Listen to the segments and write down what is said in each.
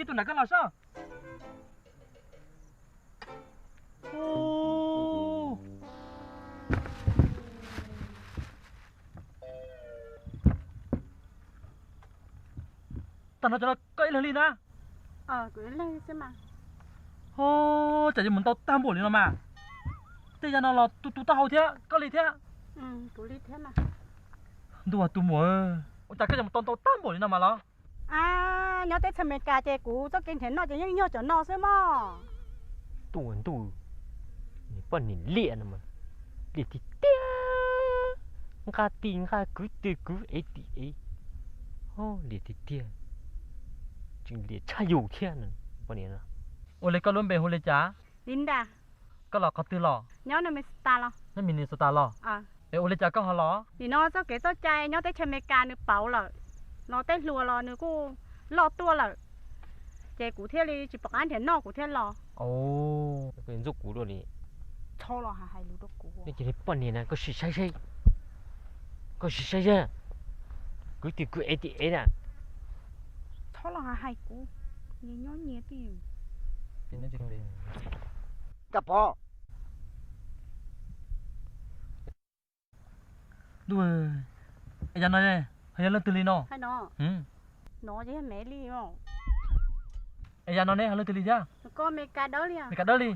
Ib tug nram koj los sab. Tag no cov no koj ib leeg li na? Ho, cas yuav mus ntau tag npaum li no mas. Tej yam no los tus tus taub hau thiab koj li thiab. Ntuj, tus muam, ua cas koj yuav mus tau ntau tag npaum li no mas los? Nyob teb chaws Amelikas ces kuv txoj kev nrhiav noj ces yeej yog cov no xwb mog. Tuaj ntuj, niag poj niam liam no mas, liam tiag tiag, nqa tis nqa kwv tis kwv ev tis ev, liam tiag tiag, tseem liam tshaj yus thiab no. Ua li koj lub npe hu li cas? Linda. Koj los qhov twg los? Nyob Minnesota los. Nyob Minnesota los? Es ua li cas koj ho los? Nim no txoj kev txoj cai nyob teb chaws Amelikas nws pauv lawm, los tej hluas los nws kuj loj tuaj lawm, ces kuv thiaj li tsis pom qab nrhiav noj kuv thiaj los. Ntxub kuv dua li. Txhob los hais lus rau kuv. Nej cia li poj niam na, koj sim saib seb, koj sim saib seb, kwv twg kwv ev tim ev na. Txhob los hais kuv, nyias nyob nyias twj ywm. Kab Pov. Ntuj, es yam no ho yog leej twg li no? Es yam no ne ho leej twg li thiab? Mes kas dawb li.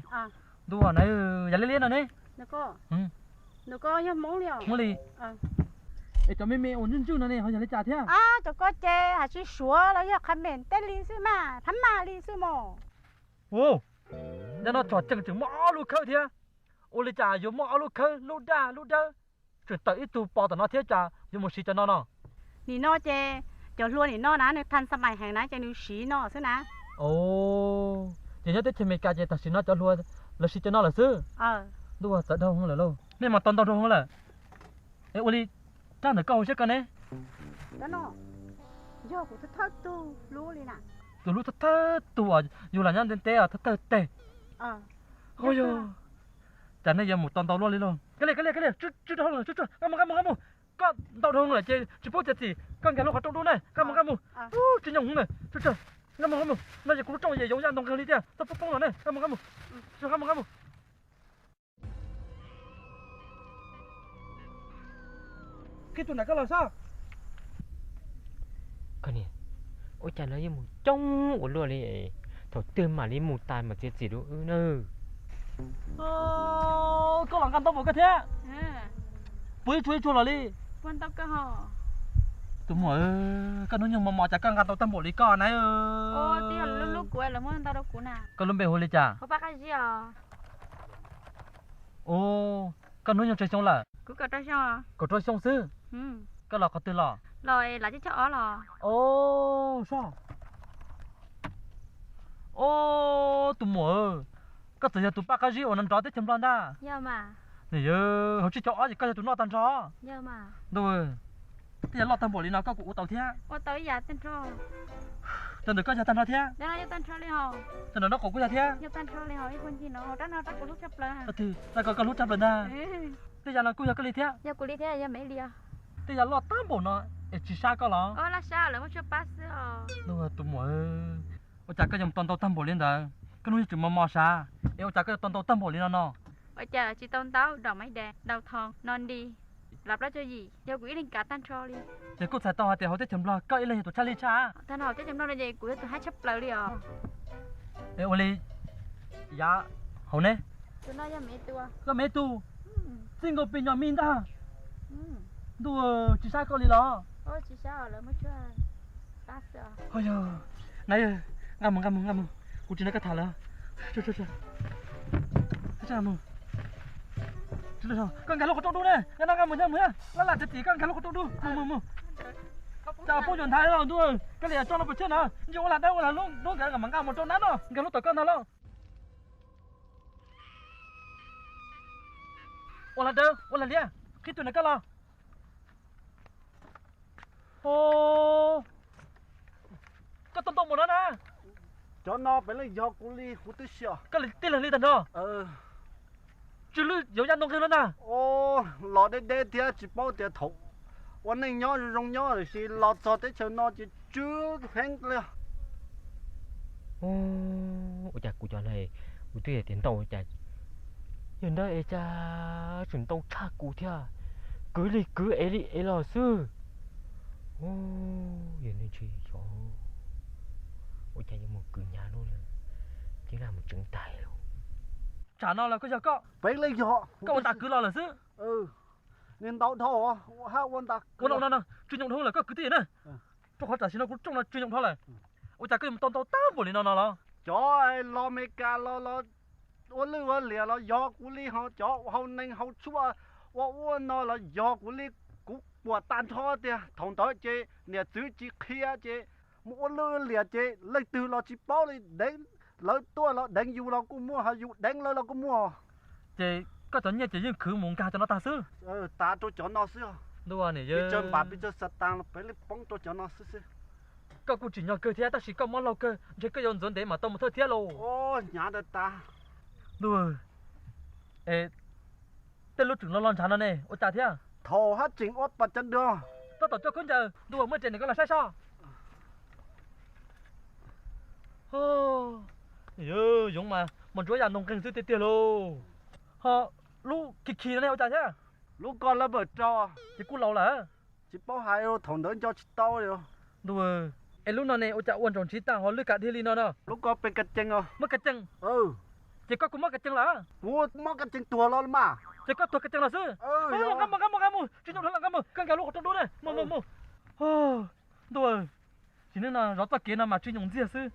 Ntuj, na yam liab liab no ne. Hmoob li. Es cov me me uas ntswj ntswj no ne ho yog li cas thiab? Cov ko ces hais tsis suav los yog qha mem tej li xwb mas, phab maj li xwb mos. Ua, yam no tsom tseem tseem muaj ob lub khawb thiab. Ua li cas yuav muaj ob lub khawb, lub daj lub dawb, tseem tawm ib tug pos tom no thiab, cas yuav mus siv cov no no? Nim no ces cov hlua nim no na nws thas xa mais heev na ces nws siv no xwb na. Ces nyob teb chaws Amelikas ces tam sim no cov hlua lawv siv cov no lawm xwb. Ntuj, txawv dhau hwv lawm lauj, nej mas tau ntau dhau hwv lawm. Es ua li rab ntawm koj hauv siab koj ne? Yog kuv thawj thawj tug hlub li na. Tus hlub thawj thawj tug uas yus lam nyob ntev ntev thawj thawj teg. Ho yog, cas nej yuav mus tau ntau luaj li lauj? Kav liam, kav liam, kav liam, tsw rau hauv, tsw, tsw, nqaj mus, nqaj mus, nqaj mus. Koj ntau dhau lawm ces tsis pub txiav txim, koj nkag lub qhov rooj dub ne, nqaj mus, nqaj mus. Tsis nyoo hwv na, tsw, tsw, nqaj mus, nqaj mus. No yog kuv lub rooj es yoov yaj ntoo nqeeg li tiag, txhob poob poob los ne, nqaj mus, nqaj mus. Tsw, nqaj mus, nqaj mus. Qhib tus nram koj los sab. Koj niam, ua cas no yeej mus coob ua luaj li, thaum twg mam li mus tas mam txiav txim rau wb na. Koj los nqa ntau npaum koj thiab. Puas ib tsuag ib tsuag los li? Tus muam, koj hnub nyoog mos mos cas koj nqa tau tag npaum li koj na. Koj lub npe hu li cas? Ua, koj hnub nyoog tsawg xyoo lawm? Kaum rau xyoo xwb. Koj los qhov twg los? Os, soj. Os, tus muam, koj txawm yog tus paj qab zib uas nrov nrov teb chaws Nplog ntag. Hauv tsib caug ob ces koj yog tus noj tag nrho. Ntuj, tej yam loj tag npaum li no koj kuj ua tau thiab. Cov ntawm koj yog tag nrho thiab. Cov nram no kuj kuj yog thiab. Rab ko koj hlub tshaj plaws ntag. Tej yam no kuj yog koj li thiab. Tej yam loj tag npaum no es tsis sab koj los? Ntuj, tus muam, ua cas koj yuav tau ntau tag npaum li ntawd? Koj hnub nyoog tseem mos mos sav es ua cas koj yuav tau ntau tag npaum li no no? Ua cas tsis tau ntau, dom maiv dev, dau thoo, no nti, lav plaub caug yim, yog kuv ib leeg kav tag nrho li. Ces kuj txhais tau hais tias hauv teb chaws Nplog koj ib leeg yog tus tshaj lij tshaj. Tag nrho hauv teb chaws Nplog no ces kuv yog tus haib tshaj plaws li os. Es ua li yav hauv ne? Koj me tub, txij nkaus pes nyom me ntag. Ntuj, tsis sab koj li los? Ho yog, na, nqa mus, nqa mus, nqa mus, kuv tsis nrog koj tham lawm. Koj nkag lub qhov rooj dub ne, nqa no nqa mus, nqa mus, laj laj txiav txim koj nkag lub qhov rooj dub, mus mus mus. Cas poob yuav nthav los ntuj, koj li tso no pes tshiab na, ntsis ua lag dawb ua lag lub nkawd mam nqa mus rau nab no, nkag lub tom koj ntag lauj. Ua lag dawb ua lag liab, qhib tus nram koj los. Koj tau ntau npaum no na. Cov no pem leej yog kuv li, kuv twb xyom. Koj li tij laug li tag nrho. Tsw lub yoov yaj ntoo nqeeg lawm na. Los deb deb thiab tsis paub tias thaum ua neej nyob zoo zoo nyob tiam sis los txog teb chaws no ces tsw heev li. Ua cas kuv cov no, kuv twb tias ntau cas, yog ntawd es cas tseem ntau tshaj kuv thiab. Kwv li kwv, ev li ev los xwb. Yog nej tsis xyov, ua cas yuav mus kwv hnyav luaj li, ceeb laj mus tseev tag li. Tsam no los koj yog koj, peb leej yog koj ua ntas kwv los lawm xwb. Nws ntau dhau hab ua ntas kwv no no, tsis nyoom dhau lawm koj kwv tij na. Rau qhov tam sim no kuv rooj no tsis nyoom dhau lawm. Ua cas koj yuav mus tau ntau tag npaum li no no los? Cov los Meskas los, los ua lwj ua liam los yog kuv li, ho cov hau neeg hau tshuaj ua ua no los yog kuv li. Kuv puas tag nrho tiag. Thaum ntawd ces niam txwv tsis qhia ces mus ua lwj ua liam ces leej twg los tsis paub li. Deev lawv tuaj los deev yus los kuj muaj, ho yus deev lawv los kuj muaj. Ces koj cov nyiaj ces yeej khwv mus nkag cov no tag xwb. Tav rau cov no xwb. Ntuj, pes tsawg npam pes tsawg xav tas los peb li poob rau cov no xwb xwb. Koj kuj tsim nyog kawg thiab, tab sis koj mob laug kawg, ntshe koj yuav ntxuav ntev mam tau mus thawj thiab lauj. Hnyav ntawd tas. Ntuj, es tej lub tseem los los ntshav no ne, ua cas thiab? Thaum hab tseem ua pas cov dua. Tab tom coj khaub ncaws, ntuj, muaj ris nws koj los saib soj. Yoov mas mos ntsuav yam ntoo nqeeg xwb tiag tiag lauj. Ho lub khi khi no ne ua cas thiab? Lub ko lawv mam rau. Ces kuj laus lawm. Tsis paub hais, thaum ntawd nco tsis tau li. Ntuj, es lub no ne ua cas ua ntsaum ntsiv tag ho lwj kam dhia li no no? Lub ko pes kas cees os. Mob kas cees? Ces koj kuj mob kas cees lawm? Kuv mob kas cees tuag los mas. Ces koj tuag kas cees los xwb? Nqa mus, nqa mus, nqa mus, tsis nyoom dhau lawm, nqa mus, koj nkag lub qhov rooj dub na, mus mus mus. Ntuj, sim neej no zov txoj kev no mas tsis nyoom ntxiag xwb.